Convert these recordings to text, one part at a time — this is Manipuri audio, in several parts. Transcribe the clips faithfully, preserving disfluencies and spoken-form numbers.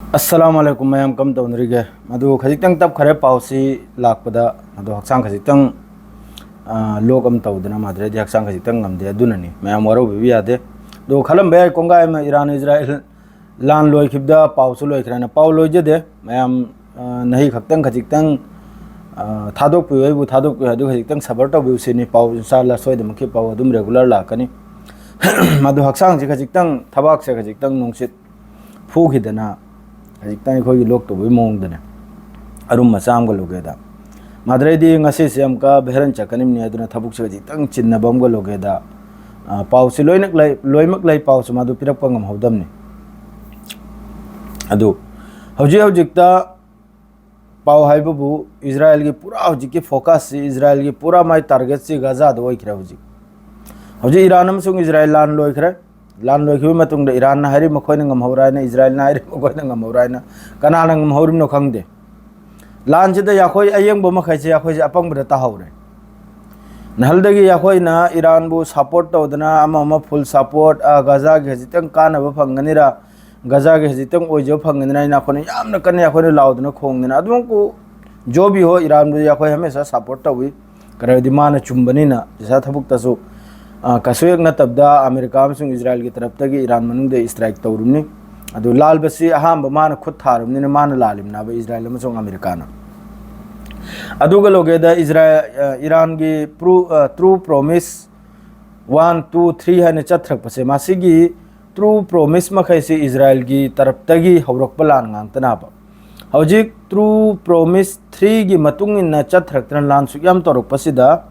ꯑꯁꯂꯥꯃꯨ ꯑꯂꯥꯏꯀꯨꯝ ꯃꯌꯥꯝ, ꯀꯝ ꯇꯧꯅꯔꯤꯒꯦ? ꯃꯗꯨ ꯈꯖꯤꯛꯇꯪ ꯇꯞꯈꯔꯦ ꯄꯥꯎꯁꯤ ꯂꯥꯛꯄꯗ, ꯑꯗꯣ ꯍꯛꯆꯥꯡ ꯈꯖꯤꯛꯇꯪ, ꯑ, ꯂꯣꯛ ꯑꯃ ꯇꯧꯗꯅ ꯃꯥꯗ꯭ꯔꯗꯤ ꯍꯛꯆꯥꯡ ꯈꯖꯤꯛꯇꯪ ꯉꯝꯗꯦ, ꯑꯗꯨꯅꯅꯤ ꯃꯌꯥꯝ ꯋꯥꯔꯧꯕꯤꯕ ꯌꯥꯗꯦ꯫ ꯑꯗꯣ ꯈꯜꯂꯝꯕ ꯌꯥꯏ ꯀꯣꯡꯒꯥꯏ ꯑꯃ ꯏꯔꯥꯟ ꯏꯖꯔꯥꯏꯜ ꯂꯥꯟ ꯂꯣꯏꯈꯤꯕꯗ ꯄꯥꯎꯁꯨ ꯂꯣꯏꯈ꯭ꯔꯦꯅ꯫ ꯄꯥꯎ ꯂꯣꯏꯖꯗꯦ ꯃꯌꯥꯝ, ꯑ, ꯅꯍꯤ ꯈꯛꯇꯪ ꯈꯖꯤꯛꯇꯪ, ꯑ, ꯊꯥꯗꯣꯛꯄꯤꯌꯨ, ꯑꯩꯕꯨ ꯊꯥꯗꯣꯛꯄꯤꯌꯨ, ꯑꯗꯨ ꯈꯖꯤꯛꯇꯪ ꯁꯕꯔ ꯇꯧꯕꯤꯌꯨ ꯁꯤꯅꯤ꯫ ꯄꯥꯎ ꯏꯟꯁꯥꯜꯂꯥ ꯁꯣꯏꯗꯅꯃꯛꯀꯤ ꯄꯥꯎ ꯑꯗꯨꯝ ꯔꯦꯒꯨꯂꯔ ꯂꯥꯛꯀꯅꯤ꯫ ꯃꯗꯨ ꯍꯛꯆꯥꯡꯁꯦ ꯈꯖꯤꯛꯇꯪ, ꯊꯕꯥꯛꯁꯦ ꯈꯖꯤꯛꯇꯪ ꯅꯨꯡꯁꯤꯠ ꯐꯨꯈꯤꯗꯅ ꯈꯖꯤꯛꯇꯪ ꯑꯩꯈꯣꯏꯒꯤ ꯂꯣꯛ ꯇꯧꯕꯒꯤ ꯃꯑꯣꯡꯗꯅꯦ, ꯑꯔꯨꯝ ꯃꯆꯥ ꯑꯃꯒ ꯂꯨꯒꯦꯗ꯫ ꯃꯥꯗ꯭ꯔꯩꯗꯤ ꯉꯁꯤꯁꯦ ꯑꯃꯨꯛꯀ ꯚꯦꯔꯟ ꯆꯠꯀꯅꯤꯕꯅꯤ, ꯑꯗꯨꯅ ꯊꯕꯛꯁꯦ ꯈꯖꯤꯛꯇꯪ ꯆꯤꯟꯅꯕ ꯑꯃꯒ ꯂꯨꯒꯦꯗ꯫ ꯑ, ꯄꯥꯎꯁꯤ ꯂꯣꯏꯅ ꯂꯩ, ꯂꯣꯏꯅꯃꯛ ꯂꯩ, ꯄꯥꯎꯁꯤ ꯃꯥꯗꯨ ꯄꯤꯔꯛꯄ ꯉꯝꯍꯧꯗꯕꯅꯤ꯫ ꯑꯗꯨ ꯍꯧꯖꯤꯛ ꯍꯧꯖꯤꯛꯇ ꯄꯥꯎ ꯍꯥꯏꯕꯕꯨ ꯏꯖꯔꯥꯏꯜꯒꯤ ꯄꯨꯔꯥ ꯍꯧꯖꯤꯛꯀꯤ ꯐꯣꯀꯁꯁꯤ, ꯏꯖꯔꯥꯏꯜꯒꯤ ꯄꯨꯔꯥ ꯃꯥꯏ ꯇꯥꯔꯒꯦꯠꯁꯤ ꯒꯖꯥꯗ ꯑꯣꯏꯈ꯭ꯔꯦ ꯍꯧꯖꯤꯛ꯫ ꯍꯧꯖꯤꯛ ꯏꯔꯥꯟ ꯑꯃꯁꯨꯡ ꯏꯖꯔꯥꯏꯜ ꯂꯥꯟ ꯂꯣꯏꯈ꯭ꯔꯦ꯫ ꯂꯥꯟ ꯂꯣꯏꯈꯤꯕ ꯃꯇꯨꯡꯗ ꯏꯔꯥꯟꯅ ꯍꯥꯏꯔꯤ ꯃꯈꯣꯏꯅ ꯉꯝꯍꯧꯔꯥ ꯍꯥꯏꯅ, ꯏꯖꯔꯥꯏꯜꯅ ꯍꯥꯏꯔꯤ ꯃꯈꯣꯏꯅ ꯉꯝꯍꯧꯔꯥ ꯍꯥꯏꯅ꯫ ꯀꯅꯥꯅ ꯉꯝꯍꯧꯔꯤꯕꯅꯣ ꯈꯪꯗꯦ꯫ ꯂꯥꯟꯁꯤꯗ ꯑꯩꯈꯣꯏ ꯑꯌꯦꯡꯕ ꯃꯈꯩꯁꯦ ꯑꯩꯈꯣꯏꯁꯦ ꯑꯄꯪꯕꯗ ꯇꯥꯍꯧꯔꯦ꯫ ꯅꯍꯜꯗꯒꯤ ꯑꯩꯈꯣꯏꯅ ꯏꯔꯥꯟꯕꯨ ꯁꯄꯣꯔꯠ ꯇꯧꯗꯅ ꯑꯃ ꯑꯃ ꯐꯨꯜ ꯁꯄꯣꯔꯠ, ꯑ, ꯒꯖꯥꯒꯤ ꯈꯖꯤꯛꯇꯪ ꯀꯥꯟꯅꯕ ꯐꯪꯒꯅꯤꯔꯥ, ꯒꯖꯥꯒꯤ ꯈꯖꯤꯛꯇꯪ ꯑꯣꯏꯖꯕ ꯐꯪꯒꯅꯤꯅ ꯑꯩꯅ, ꯑꯩꯈꯣꯏꯅ ꯌꯥꯝꯅ ꯀꯟꯅ ꯑꯩꯈꯣꯏꯅ ꯂꯥꯎꯗꯅ ꯈꯣꯡꯗꯅ ꯑꯗꯨꯃꯛꯄꯨ ꯖꯣ ꯕꯤ ꯍꯣ ꯏꯔꯥꯟꯕꯨꯗꯤ ꯑꯩꯈꯣꯏ ꯍꯃꯦꯁꯥ ꯁꯄꯣꯔꯠ ꯇꯧꯏ꯫ ꯀꯔꯤꯒꯤꯗꯤ ꯃꯥꯅ ꯆꯨꯝꯕꯅꯤꯅ ꯄꯩꯁꯥ ꯊꯕꯛꯇꯁꯨ, ꯑ, ꯀꯩꯁꯨ ꯍꯦꯛ ꯅꯠꯇꯕꯗ ꯑꯃꯦꯔꯤꯀꯥ ꯑꯃꯁꯨꯡ ꯏꯖꯔꯥꯏꯜꯒꯤ ꯇꯔꯞꯇꯒꯤ ꯏꯔꯥꯟ ꯃꯅꯨꯡꯗ ꯏꯁꯇ꯭ꯔꯥꯏꯛ ꯇꯧꯔꯨꯕꯅꯤ꯫ ꯑꯗꯨ ꯂꯥꯜꯕꯁꯤ ꯑꯍꯥꯟꯕ ꯃꯥꯅ ꯈꯨꯠ ꯊꯥꯔꯨꯕꯅꯤꯅ ꯃꯥꯅ ꯂꯥꯜꯂꯤꯕꯅꯦꯕ ꯏꯖꯔꯥꯏꯜ ꯑꯃꯁꯨꯡ ꯑꯃꯦꯔꯤꯀꯥꯅ꯫ ꯑꯗꯨꯒ ꯂꯣꯒꯦꯗ ꯏꯖꯔꯥꯏꯜ, ꯑ, ꯏꯔꯥꯟꯒꯤ ꯄ꯭ꯔꯨ-, ꯑ, true promise one, two, three ꯍꯥꯏꯅ ꯆꯠꯊꯔꯛꯄꯁꯦ, ꯃꯁꯤꯒꯤ ꯇ꯭ꯔꯨ ꯄ꯭ꯔꯣꯃꯤꯁ ꯃꯈꯩꯁꯤ ꯏꯖꯔꯥꯏꯜꯒꯤ ꯇꯔꯞꯇꯒꯤ ꯍꯧꯔꯛꯄ ꯂꯥꯟ ꯉꯥꯛꯇꯅꯕ꯫ ꯍꯧꯖꯤꯛ ꯇ꯭ꯔꯨ ꯄ꯭ꯔꯣꯃꯤꯁ ꯊ꯭ꯔꯤꯒꯤ ꯃꯇꯨꯡ ꯏꯟꯅ ꯆꯠꯊꯔꯛꯇꯅ ꯂꯥꯟ ꯁꯨꯛ ꯌꯥꯝ ꯇꯧꯔꯛꯄꯁꯤꯗ,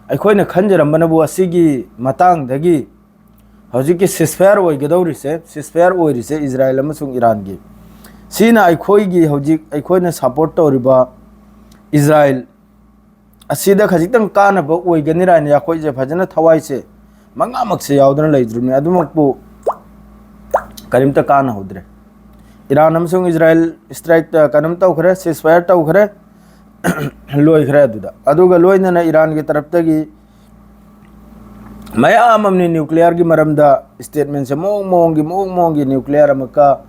ꯑꯩꯈꯣꯏꯅ ꯈꯟꯖꯔꯝꯕꯅꯕꯨ ꯑꯁꯤꯒꯤ ꯃꯇꯥꯡꯗꯒꯤ ꯍꯧꯖꯤꯛꯀꯤ ꯁꯤꯁꯐꯥꯌꯔ ꯑꯣꯏꯒꯗꯧꯔꯤꯁꯦ, ꯁꯤꯁꯐꯥꯌꯔ ꯑꯣꯏꯔꯤꯁꯦ ꯏꯖꯔꯥꯏꯜ ꯑꯃꯁꯨꯡ ꯏꯔꯥꯟꯒꯤ, ꯁꯤꯅ ꯑꯩꯈꯣꯏꯒꯤ ꯍꯧꯖꯤꯛ ꯑꯩꯈꯣꯏꯅ ꯁꯄꯣꯔꯠ ꯇꯧꯔꯤꯕ ꯏꯖꯔꯥꯏꯜ ꯑꯁꯤꯗ ꯈꯖꯤꯛꯇꯪ ꯀꯥꯟꯅꯕ ꯑꯣꯏꯒꯅꯤꯔꯥ ꯍꯥꯏꯅ ꯑꯩꯈꯣꯏꯁꯦ ꯐꯖꯅ ꯊꯋꯥꯏꯁꯦ ꯃꯉꯥꯃꯛꯁꯦ ꯌꯥꯎꯗꯅ ꯂꯩꯇ꯭ꯔꯤꯕꯅꯤ꯫ ꯑꯗꯨꯃꯛꯄꯨ ꯀꯔꯤꯝꯇ ꯀꯥꯟꯅꯍꯧꯗ꯭ꯔꯦ꯫ ꯏꯔꯥꯟ ꯑꯃꯁꯨꯡ ꯏꯖꯔꯥꯏꯜ ꯏꯁꯇ꯭ꯔꯥꯏꯛꯇ ꯀꯩꯅꯣꯝ ꯇꯧꯈ꯭ꯔꯦ, ꯁꯤꯁꯐꯥꯌꯔ ꯇꯧꯈ꯭ꯔꯦ, ꯂꯣꯏꯈ꯭ꯔꯦ ꯑꯗꯨꯗ꯫ ꯑꯗꯨꯒ ꯂꯣꯏꯅꯅ ꯏꯔꯥꯟꯒꯤ ꯇꯔꯞꯇꯒꯤ ꯃꯌꯥꯝ ꯑꯃꯅꯤ ꯅ꯭ꯌꯨꯀ꯭ꯂꯤꯌꯔꯒꯤ ꯃꯔꯝꯗ ꯁ꯭ꯇꯦꯠꯃꯦꯟꯁꯦ ꯃꯑꯣꯡ ꯃꯑꯣꯡꯒꯤ, ꯃꯑꯣꯡ ꯃꯑꯣꯡꯒꯤ ꯅ꯭ꯌꯨꯀ꯭ꯂꯤꯌꯔ ꯑꯃꯨꯛꯀ,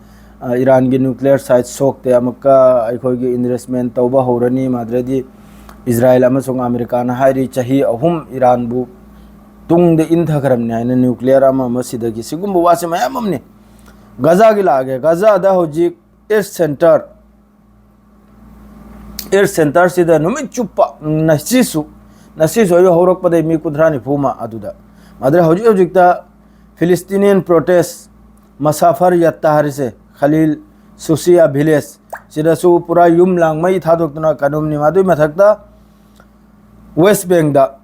ꯑ, ꯏꯔꯥꯟꯒꯤ nuclear site ꯁꯣꯛꯇꯦ, ꯑꯃꯨꯛꯀ ꯑꯩꯈꯣꯏꯒꯤ enrichment ꯇꯧꯕ ꯍꯧꯔꯅꯤ, ꯃꯗꯨꯗꯩꯗꯤ ꯏꯖꯔꯥꯏꯜ ꯑꯃꯁꯨꯡ ꯑꯃꯦꯔꯤꯀꯥꯅ ꯍꯥꯏꯔꯤ ꯆꯍꯤ ꯑꯍꯨꯝ ꯏꯔꯥꯟꯕꯨ ꯇꯨꯡꯗ ꯏꯟꯊꯈ꯭ꯔꯕꯅꯤ ꯍꯥꯏꯅ nuclear ꯑꯃ ꯑꯃ ꯁꯤꯗꯒꯤ ꯁꯤꯒꯨꯝꯕ ꯋꯥꯁꯦ ꯃꯌꯥꯝ ꯑꯃꯅꯤ꯫ ꯒꯖꯥꯒꯤ ꯂꯥꯛꯑꯒꯦ꯫ ꯒꯖꯥꯗ ꯍꯧꯖꯤꯛ air center, air centerꯁꯤꯗ ꯅꯨꯃꯤꯠ ꯆꯨꯞꯄ ꯉꯁꯤꯁꯨ, ꯉꯁꯤꯁꯨ ꯑꯌꯨꯛ ꯍꯧꯔꯛꯄꯗꯒꯤ ꯃꯤ ꯀꯨꯟꯊ꯭ꯔꯥ ꯅꯤꯐꯨ ꯑꯃ ꯑꯗꯨꯗ꯫ ꯃꯗꯨꯗ ꯍꯧꯖꯤꯛ ꯍꯧꯖꯤꯛꯇ Palestinian protest ꯃꯁꯥꯐꯔ ꯌꯠꯇꯥ ꯍꯥꯏꯔꯤꯁꯦ, ꯈꯂꯤꯜ ꯁꯨꯁꯤꯌꯥ village ꯁꯤꯗꯁꯨ ꯄꯨꯔꯥ ꯌꯨꯝ ꯂꯥꯡ ꯃꯩ ꯊꯥꯗꯣꯛꯇꯨꯅ ꯀꯩꯅꯣꯝꯅꯤ꯫ ꯑꯗꯨꯒꯤ ꯃꯊꯛꯇ West Bankꯗ,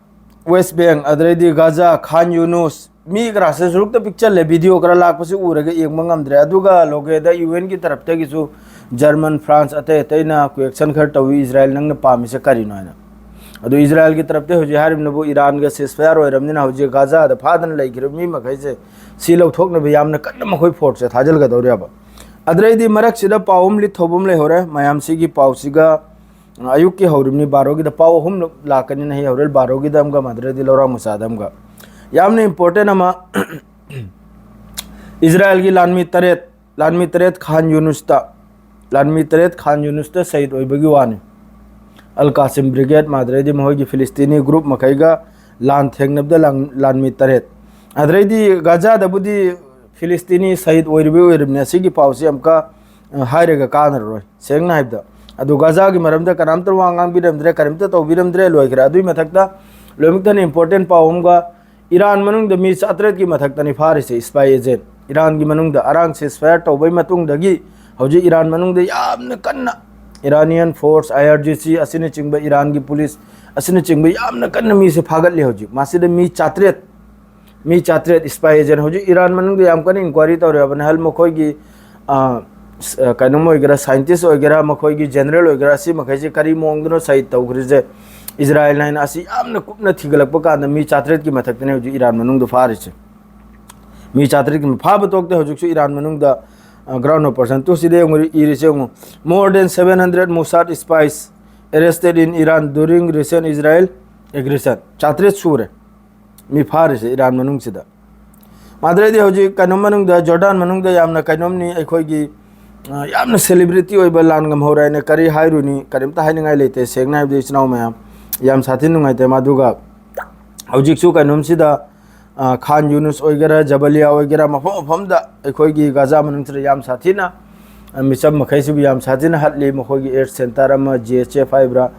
West Bank, ꯑꯗꯩꯗꯤ ꯒꯥꯖꯥ, ꯈꯥꯟ ꯌꯨꯅꯨꯁ, ꯃꯤ ꯒ꯭ꯔꯥꯁ ꯔꯨꯠꯇ ꯄꯤꯛꯆꯜꯂꯦ, video ꯈꯔ ꯂꯥꯛꯄꯁꯤ ꯎꯔꯒ ꯌꯦꯡꯕ ꯉꯝꯗ꯭ꯔꯦ꯫ ꯑꯗꯨꯒ ꯂꯣꯒꯦꯗ UNꯒꯤ ꯇꯔꯞꯇꯒꯤꯁꯨ German, France, ꯑꯇꯩ ꯑꯇꯩꯅ question ꯈꯔ ꯇꯧꯏ, ꯏꯖꯔꯥꯏꯜ ꯅꯪꯅ ꯄꯥꯝꯃꯤꯁꯦ ꯀꯔꯤꯅꯣ ꯍꯥꯏꯅ꯫ ꯑꯗꯨ ꯏꯖꯔꯥꯏꯜꯒꯤ ꯇꯔꯞꯇ ꯍꯧꯖꯤꯛ ꯍꯥꯏꯔꯤꯕꯅꯕꯨ ꯏꯔꯥꯟꯒ ceasefire ꯑꯣꯏꯔꯕꯅꯤꯅ ꯍꯧꯖꯤꯛ ꯒꯥꯖꯥꯗ ꯐꯥꯗꯅ ꯂꯩꯈ꯭ꯔꯤꯕ ꯃꯤ ꯃꯈꯩꯁꯦ ꯁꯤ ꯂꯧꯊꯣꯛꯅꯕ ꯌꯥꯝꯅ ꯀꯟꯅ ꯃꯈꯣꯏ forceꯁꯦ ꯊꯥꯖꯤꯜꯒꯗꯧꯔꯦꯕ꯫ ꯑꯗꯨꯗꯩꯗꯤ ꯃꯔꯛꯁꯤꯗ ꯄꯥꯎ ꯑꯃ ꯂꯤꯠ ꯊꯧꯕ ꯑꯃ ꯂꯩꯍꯧꯔꯦ꯫ ꯃꯌꯥꯝꯁꯤꯒꯤ ꯄꯥꯎꯁꯤꯒ ꯑꯌꯨꯛꯀꯤ ꯍꯧꯔꯤꯕꯅꯤ, ꯕꯥꯔꯣꯒꯤꯗ ꯄꯥꯎ ꯑꯍꯨꯝ ꯂꯥꯛꯀꯅꯤꯅ ꯍꯌꯦꯡ ꯍꯣꯔꯦꯟ ꯕꯥꯔꯣꯒꯤꯗ ꯑꯃꯒ ꯃꯗꯨꯗꯩꯗꯤ ꯂꯧꯔꯥꯡ ꯃꯆꯥꯗ ꯑꯃꯒ꯫ ꯌꯥꯝꯅ important ꯑꯃ, ꯏꯖꯔꯥꯏꯜꯒꯤ ꯂꯥꯟꯃꯤ ꯇꯔꯦꯠ, ꯂꯥꯟꯃꯤ ꯇꯔꯦꯠ ꯈꯥꯟ ꯌꯨꯅꯨꯁꯇ, ꯂꯥꯟꯃꯤ ꯇꯔꯦꯠ ꯈꯥꯟ ꯌꯨꯅꯨꯁꯇ ꯁꯍꯤꯗ ꯑꯣꯏꯕꯒꯤ ꯋꯥꯅꯤ꯫ ꯑꯜ ꯀꯥꯁꯤꯝ brigade ꯃꯗꯨꯗꯩꯗꯤ ꯃꯈꯣꯏꯒꯤ ꯐꯤꯂꯤꯁꯇꯤꯅꯤ group ꯃꯈꯩꯒ ꯂꯥꯟ ꯊꯦꯡꯅꯕꯗ ꯂꯥꯟ-, ꯂꯥꯟꯃꯤ ꯇꯔꯦꯠ꯫ ꯑꯗꯨꯗꯩꯗꯤ ꯒꯥꯖꯥꯗꯕꯨꯗꯤ ꯐꯤꯂꯤꯁꯇꯤꯅꯤ ꯁꯍꯤꯗ ꯑꯣꯏꯔꯤꯕꯩ ꯑꯣꯏꯔꯤꯕꯅꯤ꯫ ꯑꯁꯤꯒꯤ ꯄꯥꯎꯁꯤ ꯑꯃꯨꯛꯀ, ꯑ, ꯍꯥꯏꯔꯒ ꯀꯥꯟꯅꯔꯔꯣꯏ, ꯁꯦꯡꯅ ꯍꯥꯏꯕꯗ꯫ ꯑꯗꯨ ꯒꯥꯖꯥꯒꯤ ꯃꯔꯝꯗ ꯀꯅꯥꯝꯇ ꯋꯥ ꯉꯥꯡꯕꯤꯔꯝꯗ꯭ꯔꯦ, ꯀꯔꯤꯝꯇ ꯇꯧꯕꯤꯔꯝꯗ꯭ꯔꯦ, ꯂꯣꯏꯈ꯭ꯔꯦ꯫ ꯑꯗꯨꯒꯤ ꯃꯊꯛꯇ ꯂꯣꯏꯅꯃꯛꯇꯅ important ꯄꯥꯎ ꯑꯃꯒ, ꯏꯔꯥꯟ ꯃꯅꯨꯡꯗ ꯃꯤ ꯆꯥꯇ꯭ꯔꯦꯠꯀꯤ ꯃꯊꯛꯇꯅꯤ ꯐꯥꯔꯤꯁꯦ spy agent꯫ ꯏꯔꯥꯟꯒꯤ ꯃꯅꯨꯡꯗ ꯑꯔꯥꯡ ceasefire ꯇꯧꯕꯒꯤ ꯃꯇꯨꯡꯗꯒꯤ ꯍꯧꯖꯤꯛ ꯏꯔꯥꯟ ꯃꯅꯨꯡꯗ ꯌꯥꯝꯅ ꯀꯟꯅ Iranian force, IRGC ꯑꯁꯤꯅꯆꯤꯡꯕ, ꯏꯔꯥꯟꯒꯤ police ꯑꯁꯤꯅꯆꯤꯡꯕ ꯌꯥꯝꯅ ꯀꯟꯅ ꯃꯤꯁꯦ ꯐꯥꯒꯠꯂꯤ ꯍꯧꯖꯤꯛ꯫ ꯃꯁꯤꯗ ꯃꯤ ꯆꯥꯇ꯭ꯔꯦꯠ, ꯃꯤ ꯆꯥꯇ꯭ꯔꯦꯠ spy agent꯫ ꯍꯧꯖꯤꯛ ꯏꯔꯥꯟ ꯃꯅꯨꯡꯗ ꯌꯥꯝ ꯀꯟꯅ inquiry ꯇꯧꯔꯤ ꯍꯥꯏꯕꯅꯤ꯫ ꯍꯜ ꯃꯈꯣꯏꯒꯤ, ꯑ, ꯁ-, ꯑ, ꯀꯩꯅꯣꯝ ꯑꯣꯏꯒꯦꯔꯥ, scientist ꯑꯣꯏꯒꯦꯔꯥ, ꯃꯈꯣꯏꯒꯤ general ꯑꯣꯏꯒꯦꯔꯥ, ꯑꯁꯤ ꯃꯈꯩꯁꯦ ꯀꯔꯤ ꯃꯑꯣꯡꯗꯅꯣ ꯁꯍꯤꯗ ꯇꯧꯈ꯭ꯔꯤꯁꯦ ꯏꯖꯔꯥꯏꯜ ꯍꯥꯏꯅ꯫ ꯑꯁꯤ ꯌꯥꯝꯅ ꯀꯨꯞꯅ ꯊꯤꯒꯠꯂꯛꯄ ꯀꯥꯟꯗ ꯃꯤ ꯆꯥꯇ꯭ꯔꯦꯠꯀꯤ ꯃꯊꯛꯇꯅꯦ ꯍꯧꯖꯤꯛ ꯏꯔꯥꯟ ꯃꯅꯨꯡꯗ ꯐꯥꯔꯤꯁꯦ꯫ ꯃꯤ ꯆꯥꯇ꯭ꯔꯦꯠꯀꯤ ꯐꯥꯕ ꯇꯣꯛꯇꯦ, ꯍꯧꯖꯤꯛꯁꯨ ꯏꯔꯥꯟ ꯃꯅꯨꯡꯗ, ꯑ, ground operation ꯇꯨ ꯁꯤꯗ ꯌꯦꯡꯉꯨ, ꯏꯔꯤꯁꯦ ꯌꯦꯡꯉꯨ, more than seven hundred Mossad spies arrested in Iran during recent Israel aggression꯫ ꯆꯥꯇ꯭ꯔꯦꯠ ꯁꯨꯔꯦ ꯃꯤ ꯐꯥꯔꯤꯁꯦ ꯏꯔꯥꯟ ꯃꯅꯨꯡꯁꯤꯗ꯫ ꯃꯗꯨꯗꯩꯗꯤ ꯍꯧꯖꯤꯛ ꯀꯩꯅꯣ ꯃꯅꯨꯡꯗ, ꯖꯣꯔꯗꯥꯟ ꯃꯅꯨꯡꯗ ꯌꯥꯝꯅ ꯀꯩꯅꯣꯝꯅꯤ, ꯑꯩꯈꯣꯏꯒꯤ, ꯑ, ꯌꯥꯝꯅ celebrity ꯑꯣꯏꯕ ꯂꯥꯟ ꯉꯝꯍꯧꯔꯦ ꯍꯥꯏꯅ ꯀꯔꯤ ꯍꯥꯏꯔꯨꯅꯤ? ꯀꯔꯤꯝꯇ ꯍꯥꯏꯅꯤꯡꯉꯥꯏ ꯂꯩꯇꯦ, ꯁꯦꯡꯅ ꯍꯥꯏꯕꯗ, ꯏꯆꯤꯟ ꯏꯅꯥꯎ ꯃꯌꯥꯝ, ꯌꯥꯝ ꯁꯥꯊꯤꯅ ꯅꯨꯡꯉꯥꯏꯇꯦ꯫ ꯃꯗꯨꯒ ꯍꯧꯖꯤꯛꯁꯨ ꯀꯩꯅꯣꯝꯁꯤꯗ, ꯑ, ꯈꯥꯟ ꯌꯨꯅꯨꯁ ꯑꯣꯏꯒꯦꯔꯥ, ꯖꯕꯂꯤꯌꯥ ꯑꯣꯏꯒꯦꯔꯥ, ꯃꯐꯝ ꯃꯐꯝꯗ ꯑꯩꯈꯣꯏꯒꯤ ꯒꯥꯖꯥ ꯃꯅꯨꯡꯁꯤꯗ ꯌꯥꯝ ꯁꯥꯊꯤꯅ, ꯑ, ꯃꯤꯆꯝ ꯃꯈꯩꯁꯤꯕꯨ ꯌꯥꯝ ꯁꯥꯊꯤꯅ ꯍꯥꯠꯂꯤ꯫ ꯃꯈꯣꯏꯒꯤ aid centre ꯑꯃ, G H F ꯍꯥꯏꯕ꯭ꯔꯥ,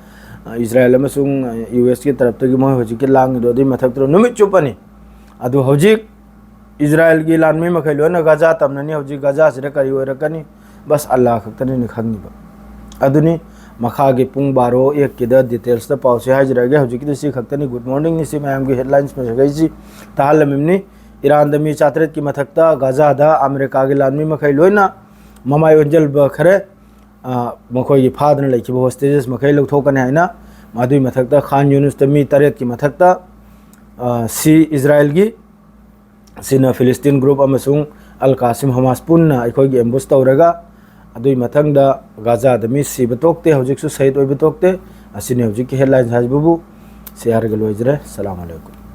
ꯑ, ꯏꯖꯔꯥꯌꯦꯜ ꯑꯃꯁꯨꯡ, ꯑ, U S ꯀꯤ ꯇꯔꯞꯇꯒꯤ ꯃꯣꯏ ꯍꯧꯖꯤꯛꯀꯤ ꯂꯥꯡꯉꯤꯗꯣ ꯑꯗꯨꯒꯤ ꯃꯊꯛꯇꯨꯗ ꯅꯨꯃꯤꯠ ꯆꯨꯞꯄꯅꯤ꯫ ꯑꯗꯨ ꯍꯧꯖꯤꯛ ꯏꯖꯔꯥꯌꯦꯜꯒꯤ ꯂꯥꯟꯃꯤ ꯃꯈꯩ ꯂꯣꯏꯅ ꯒꯥꯖꯥ ꯇꯝꯅꯅꯤ꯫ ꯍꯧꯖꯤꯛ ꯒꯥꯖꯥꯁꯤꯗ ꯀꯔꯤ ꯑꯣꯏꯔꯛꯀꯅꯤ? ꯕꯁ ꯑꯜꯂꯥ ꯈꯛꯇꯅꯤꯅ ꯈꯪꯉꯤꯕ꯫ ꯑꯗꯨꯅꯤ, ꯃꯈꯥꯒꯤ ꯄꯨꯡ ꯕꯥꯔꯣ ꯑꯦꯛꯀꯤꯗ details ꯇ ꯄꯥꯎꯁꯦ ꯍꯥꯏꯖꯔꯛꯑꯒꯦ꯫ ꯍꯧꯖꯤꯛꯀꯤꯗꯤ ꯁꯤ ꯈꯛꯇꯅꯤ꯫ Good morning ꯅꯤ꯫ ꯁꯤ ꯃꯌꯥꯝꯒꯤ headlines ꯃꯈꯩꯁꯤ ꯇꯥꯍꯜꯂꯝꯃꯤꯕꯅꯤ꯫ ꯏꯔꯥꯟꯗ ꯃꯤ ꯆꯥꯇꯔꯦꯠꯀꯤ ꯃꯊꯛꯇ ꯒꯥꯖꯥꯗ ꯑꯃꯦꯔꯤꯀꯥꯒꯤ ꯂꯥꯟꯃꯤ ꯃꯈꯩ ꯂꯣꯏꯅ ꯃꯃꯥꯏ ꯑꯣꯟꯁꯤꯟꯕ ꯈꯔꯦ꯫ ꯑ, ꯃꯈꯣꯏꯒꯤ ꯐꯥꯗꯨꯅ ꯂꯩꯈꯤꯕ hostages ꯃꯈꯩ ꯂꯧꯊꯣꯛꯀꯅꯤ ꯍꯥꯏꯅ꯫ ꯃꯗꯨꯒꯤ ꯃꯊꯛꯇ ꯈꯥꯟ ꯌꯨꯅꯨꯁꯇ ꯃꯤ ꯇꯔꯦꯠꯀꯤ ꯃꯊꯛꯇ, ꯑ, ꯁꯤ ꯏꯖꯔꯥꯌꯦꯜꯒꯤ, ꯁꯤꯅ ꯐꯤꯂꯤꯁꯇꯤꯟ group ꯑꯃꯁꯨꯡ ꯑꯜ ꯀꯥꯁꯤꯝ ꯍꯃꯥꯁ ꯄꯨꯟꯅ ꯑꯩꯈꯣꯏꯒꯤ ambush ꯇꯧꯔꯒ, ꯑꯗꯨꯒꯤ ꯃꯊꯪꯗ ꯒꯥꯖꯥꯗ ꯃꯤ ꯁꯤꯕ ꯇꯣꯛꯇꯦ, ꯍꯧꯖꯤꯛꯁꯨ ꯁꯍꯤꯗ ꯑꯣꯏꯕ ꯇꯣꯛꯇꯦ꯫ ꯑꯁꯤꯅꯤ ꯍꯧꯖꯤꯛꯀꯤ headlines ꯍꯥꯏꯕꯕꯨ꯫ ꯁꯤ ꯍꯥꯏꯔꯒ ꯂꯣꯏꯖꯔꯦ꯫ ꯁꯂꯥꯝ ꯑꯂꯩꯀꯨꯝ꯫